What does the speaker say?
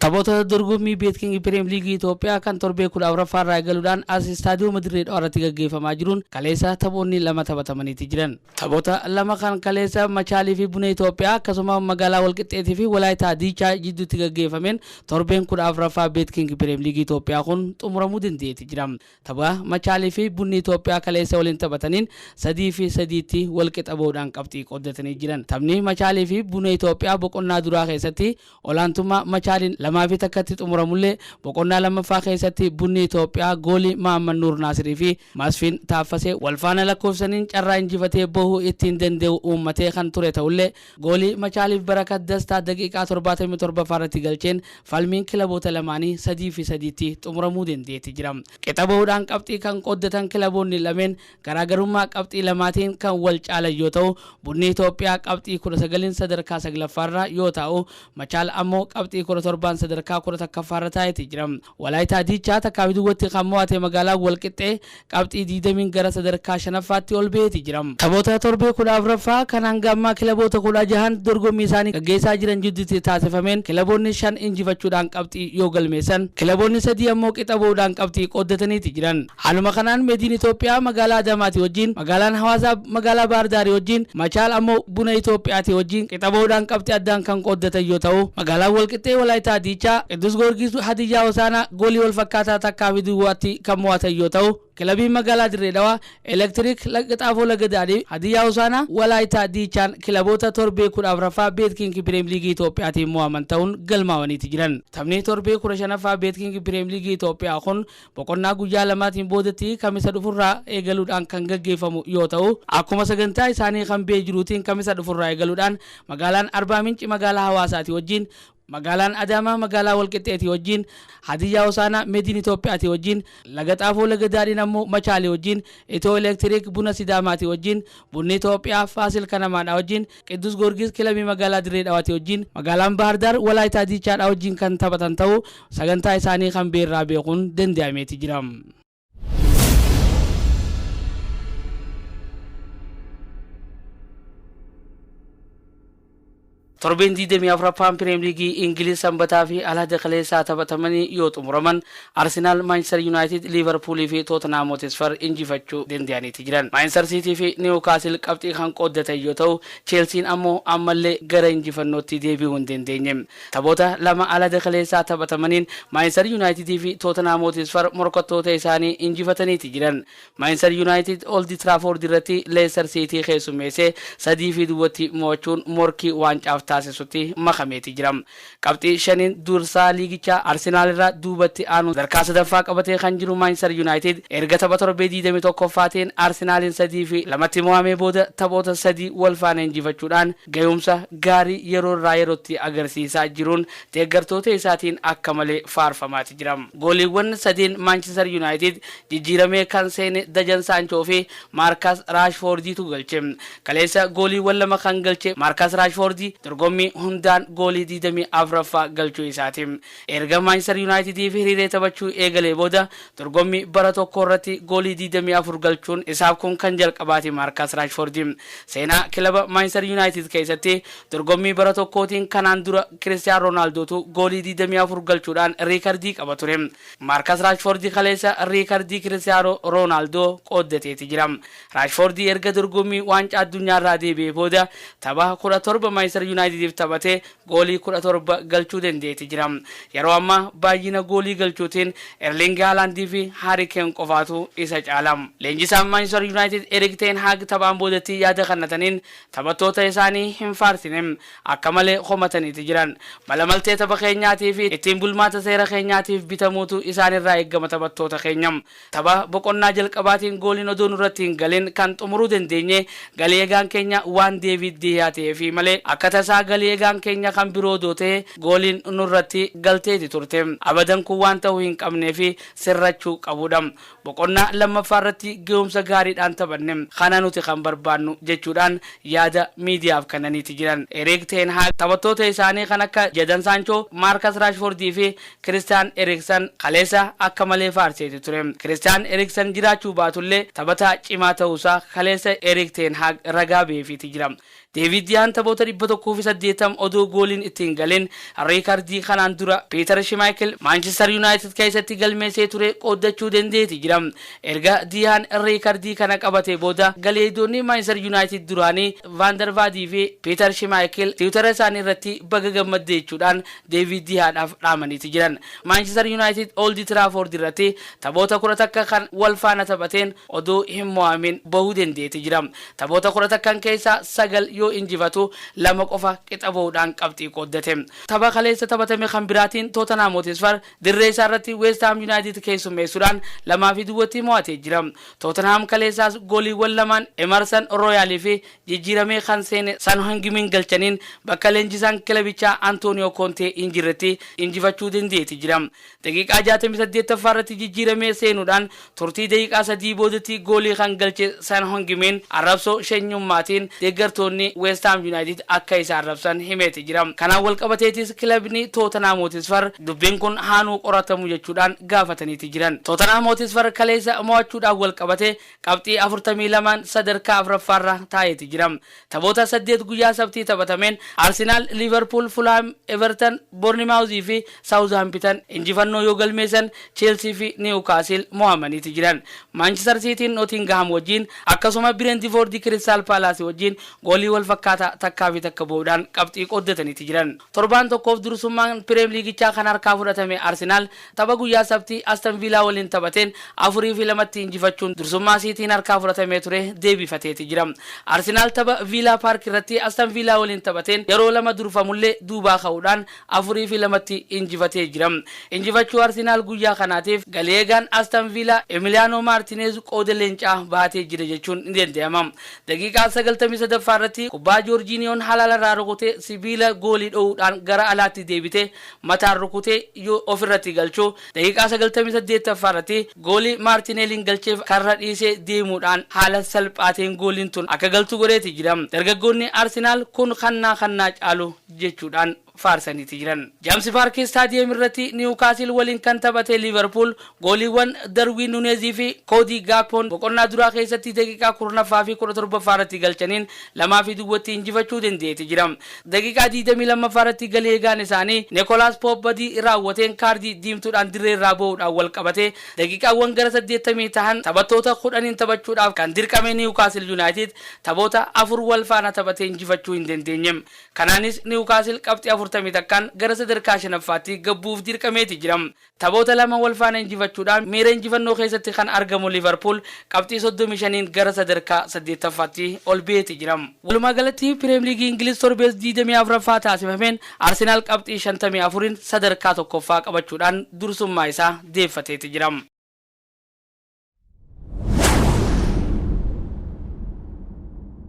Taphoota dorgommii BetKing Pirimeer Liigii Itoophiyaa kan torbee 14ffaa irraa eegaluudhaan as istaadiyooma Dirree Dhawaa irratti gaggeeffamaa jiruun kaleessa taphoonni lama taphatamaniiti jiran. Taphoota lama kan kaleessa Machaalii fi Buna Itoophiyaa akkasuma magaalaa Walqixxeetii fi Walaayitaa Diichaa jidduutti gaggeeffameen torbeen 14ffaa BetKing Pirimeer Liigii Itoophiyaa kun xumuramuu danda'eeti jira. Tapha Machaalii fi Bunni Itoophiyaa kaleessa waliin taphataniin 3 fi 3tti walqixa bahuudhaan qabxii qooddatanii jiran. Taphni Machaalii fi Buna Itoophiyaa boqonnaa duraa keessatti olaantummaa Machaaliin 2 fi 1tti xumuramullee, boqonnaa lammaffaa keessatti Bunni Itoophiyaa goolii Mahammad Nuur Naasirii fi Masfiin Taaffasee walfaana lakkoofsaniin carraa injifatee bahuu ittiin danda'u uummatee kan ture ta'ullee, goolii Machaaliif Barakat Dastaa daqiiqaa 77ffaa irratti galcheen falmiin kilaboota lamaanii 3 fi 3tti xumuramuu danda'eeti jira. Qixa bahuudhaan qabxii kan qooddatan kilaboonni lameen garaagarummaa qabxii lamaatiin kan wal caalan yoo ta'u, Bunni Itoophiyaa qabxii 19n sadarkaa saglaffaarra yoo ta'u, Machaal ammoo qabxii 17n sadarkaa 11ffaarra taa'eeti jira. Walaayitaa Diichaa 1 fi 0tti kan mo'ate magaalaa Walqixxee qabxii 20n gara sadarkaa shanaffaatti ol ba'eeti jira. Taphoota torbee 14ffaa kan hanga ammaa kilaboota 16n dorgommii isaanii gaggeessaa jiran jidduutti taasifameen kilaboonni shan injifachuudhaan qabxii yoo galmeessan, kilaboonni sadii ammoo qixa bahuudhaan qabxii qooddataniiti jiran. Haaluma kanaan Meediin Itoophiyaa magaalaa Adamaati wajjin, magaalaan Hawaasaa magaalaa Baahir wajjin, Machaal ammoo Buna Itoophiyaati wajjin qixa bahuudhaan qabxii addaan kan qooddatan yoo ta'u, magaalaan Walqixxee Walaayitaa Diichaa, Qiddus Goorgis Hadiyyaa Hosaanaa goolii wal fakkaataa 1 fi 0tti kan mo'atan yoo ta'u, kilabiin magaalaa Dirree Dhawaa Elektiriik Xaafoo Lagadaadhii, Hadiyyaa Hosaanaa Walaayitaa Diichaan kilaboota torbee 14ffaa BetKing Pirimeer Liigii Itoophiyaatiin mo'aman ta'uun galmaa'aniiti jiran. Taphni torbee 15ffaa BetKing Pirimeer Liigii Itoophiyaa kun boqonnaa guyyaa lamaatiin boodatti Kamisa dhufurraa eegaluudhaan kan gaggeeffamu yoo ta'u, akkuma sagantaa isaanii kan bee jiruutiin Kamisa dhufurraa eegaluudhaan magaalaan Arbaa Minci magaalaa Hawaasaati wajjin, magaalaan Adaamaa magaalaa Walqixxeetii wajjin, Hadiyyaa Hosaanaa Meediin Itoophiyaatii wajjin, Laga Xaafoo Laga Daadhiin ammoo Machaalii wajjin, Itoo Elektiriik Buna Sidaamaatii wajjin, Bunni Itoophiyaa Faasil Kanamaadhaa wajjin, Qiddus Goorgis kilabii magaalaa Dirree Dhawaatii wajjin, magaalaan Baahirdaar Walaayitaa Diichaadhaa wajjin kan taphatan ta'uu sagantaa isaanii kan beerraa beekuun danda'ameeti jira. Torbeen 24ffaan Pirimeer Liigii Ingiliz Sanbataa fi Alhada kaleessaa taphatamanii yoo xumuraman, Arsenaal, Maanchister Yuunaayitid, Liivarpuulii fi Tootenhaam Hootisfar injifachuu danda'aniiti jiran. Maanchister Siitii fi Niwukaasil qabxii kan qooddatan yoo ta'u, Cheelsiin ammoo ammallee gara injifannootti deebi'uu hin dandeenye. Taphoota lama Alhada kaleessaa taphatamaniin Maanchister Yuunaayitidii fi Tootenhaam Hootisfar morkattoota isaanii injifataniiti jiran. Maanchister Yuunaayitid Old Trafford irratti Leicester City keessummeessee 3 fi 0tti mo'achuun morkii waancaaf taasisutti makameeti jira. Qabxii shaniin dursaa liigichaa Arsenaal irraa duubatti aanu sadarkaa sadaffaa qabatee kan jiru Maanchister Yuunaayitid erga tapha torbee 21ffaatiin Arsenaaliin 3 fi 2tti mo'amee booda taphoota sadii wal faana injifachuudhaan gahumsa gaarii yeroo irraa yerootti agarsiisaa jiruun deeggartoota isaatiin akka malee faarfamaati jira. Gooliiwwan sadeen Maanchister Yuunaayitid jijjiiramee kan seene Dajan Saanchoo fi Maarkas Raashfoordiitu galche. Kaleessa gooliiwwan lama kan galche Maarkas Raashfoordii dorgommii hundaan goolii 24ffaa galchuu isaati. Erga Maanchister Yuunaayitidiif hiriiree taphachuu eegalee booda dorgommii bara tokko irratti goolii 24 galchuun isaaf kun kan jalqabaati Maarkas Raashfoordi. Seenaa kilaba Maanchister Yuunaayitid keessatti dorgommii bara tokkootiin kanaan dura Kiristiyaan Roonaaldootu goolii 24 galchuudhaan riikardii qaba ture. Maarkas Raashfoordi kaleessa riikardii Kiristiyaanoo Roonaaldoo qooddateeti jira. Raashfoordi erga dorgommii waancaa addunyaarraa deebi'ee booda tapha 17 Maanchister Yuunaayitidiif taphatee goolii 17 galchuu danda'eeti jira. Yeroo ammaa baay'ina goolii galchuutiin Erling Haalaandii fi Haari Keen qofaatu isa caala. Leenjisaan Maanchister Yuunaayitid Erik Ten Haag taphaan boodatti yaada kennataniin taphattoota isaanii hin faarsine, akka malee komataniiti jiran. Malamaltee tapha keenyaatii fi ittiin bulmaata seera keenyaatiif bitamuutu isaanirraa eeggama taphattoota keenya. Tapha boqonnaa jalqabaatiin gooliin odoo nurratti hin galin kan xumuruu dandeenye galii eegaan keenya waan Deevid Dihiyaa ta'eefi malee, akka tasaa galii eegaan keenya kan biroo odoo ta'e gooliin nurratti galteeti turte. Abadan kun waan ta'uu hin qabnee fi sirrachuu qabudha. Boqonnaa lammaffaa irratti ga'umsa gaariidhaan taphanne, kana nuti kan barbaannu jechuudhaan yaada miidiyaaf kennaniiti jiran. Erik Ten Hag taphattoota isaanii kan akka Jadan Saanchoo, Maarkas Raashfordii fi Kiristiyaan Eriksan kaleessa akka malee faarseeti ture. Kiristiyaan Eriksan jiraachuu baatullee taphataa cimaa ta'uusaa kaleessa Erik Ten Hag ragaa ba'eefiiti jira. Deevid Diyaan taphoota 180 odoo gooliin ittiin galeen reekardii kanaan dura Peter Schmeichel Manchester United keessatti galmeessee ture qooddachuu dandeeti jira. Erga Diyaan reekardii kana qabate booda galeeydoonni Manchester United duraanii Van der Vaadii fi Peter Schmeichel Tiwutara isaanii irratti baga gammadde jechuudhaan Deevid Diyaadhaaf dhaamaniiti jiran. Manchester United Old Trafford irratti taphoota 11 kan wal faana taphateen odoo hin mo'amin bahuu dandeeti jira. Taphoota 11 keessaa 9 yoo injifatu, 2 qofa qixa bahuudhaan qabxii qooddate. Tapha kaleessa taphatame kan biraatiin Tootanhaam Hotisfar dirree isaa irratti West Ham Yunaayitid keessummeessuudhaan 2 fi duwwatti mo'atee jira. Tootanhaam kaleessaas gooliiwwan lamaan Emarsan Rooyaalii fi jijjiiramee kan seene San Hong-min galchaniin bakka leenjisaan kilabichaa Antooniyoo Koontee hin jirretti injifachuu dandeeti jira. Daqiiqaa 68ffaa irratti jijjiiramee seenuudhaan turtii daqiiqaa 3 boodatti goolii kan galche San Hong-min arrabsoo shenyummaatiin deeggartoonni West Ham United akka isa arrabsan himeeti jira. Kanaan walqabateetis kilabni Tootanhaam Hotisfar dubbiin kun haa nuu qoratamu jechuudhaan gaafataniiti jiran. Tootanhaam Hotisfar kaleessa mo'achuudhaan walqabate qabxii 42n sadarkaa 4ffaarra taa'eeti jira. Taphoota 8 guyyaa Sabtii taphatameen Arsenaal, Liivarpuul, Fulhaam, Evertan, Boornimaawuzii fi Saawuzhaampitan injifannoo yoo galmeessan Cheelsii fi Niwukaasil mo'amaniiti jiran. Maanchistar Siitiin Nootingahaam wajjiin akkasuma Bireentifoordi Kiristaal Paalaasi wajjiin goolii wal fakkaataa 1 fi 1 bahuudhaan qabxii qooddataniiti jiran. Torbaan tokkoof dursummaan Pireem Liigichaa kan harkaa fudhatame Arsenaal tapha guyyaa Sabtii Aston Viilaa waliin taphateen 4 fi 2tti injifachuun dursummaa Siitiin harkaa fudhatamee ture deebifateeti jira. Arsenaal tapha Viilaa Paark irratti Aston Viilaa waliin taphateen yeroo lama durfamullee duubaa ka'uudhaan 4 fi 2tti injifatee jira. Injifachuu Arsenaal guyyaa kanaatiif galii eegaan Aston Viilaa Emiliyaanoo Maartineez qooda leencaa baatee jira jechuun ni danda'ama. Daqiiqaa 93ffaa irratti kubbaa Joorjiiniyoon halaala irraa rukutee sibiila goolii dho'uudhaan gara alaatti deebite mataan rukutee yoo ofirratti galchuu, daqiiqaa 98ffaa irratti goolii Maartineeliin galcheef karra dhiisee deemuudhaan haala salphaateen gooliin tun akka galtu godheeti jira. Dargaggoonni Arsenaal kun kannaa kannaa caalu jechuudhaan faarsaniiti jiran. Jaamsi Paarkii Istaadiyeem irratti Niwukaasil waliin kan taphate Liivarpuul gooliiwwan Darwiin Nuneezii fi Koodii Gaakpoon boqonnaa duraa keessatti daqiiqaa 10ffaa fi 17ffaa irratti galchaniin 2 fi duwwatti injifachuu danda'eeti jira. Daqiiqaa 22ffaa irratti galii eegaan isaanii Nikolaas Poop badii raawwateen kaardii diimtuudhaan dirree irraa bahuudhaan wal qabate daqiiqaawwan gara 80 tahan taphattoota 10n taphachuudhaaf kan dirqame Niwukaasil Yuunaayitid taphoota afur wal faana taphatee injifachuu hin dandeenye. Kanaanis Niwukaasil qabxii 41n gara sadarkaa shanaffaatti gabbuuf dirqameeti jira. Taphoota lama wal faana injifachuudhaan miira injifannoo keessatti kan argamu Liivarpuul qabxii 35n gara sadarkaa saddeettaffaatti ol ba'eeti jira. Walumaa galatti Pirimeer Liigii Ingiliz torbee 24ffaa taasifameen Arsenaal qabxii 54n sadarkaa tokkoffaa qabachuudhaan dursummaa isaa deeffateeti jira.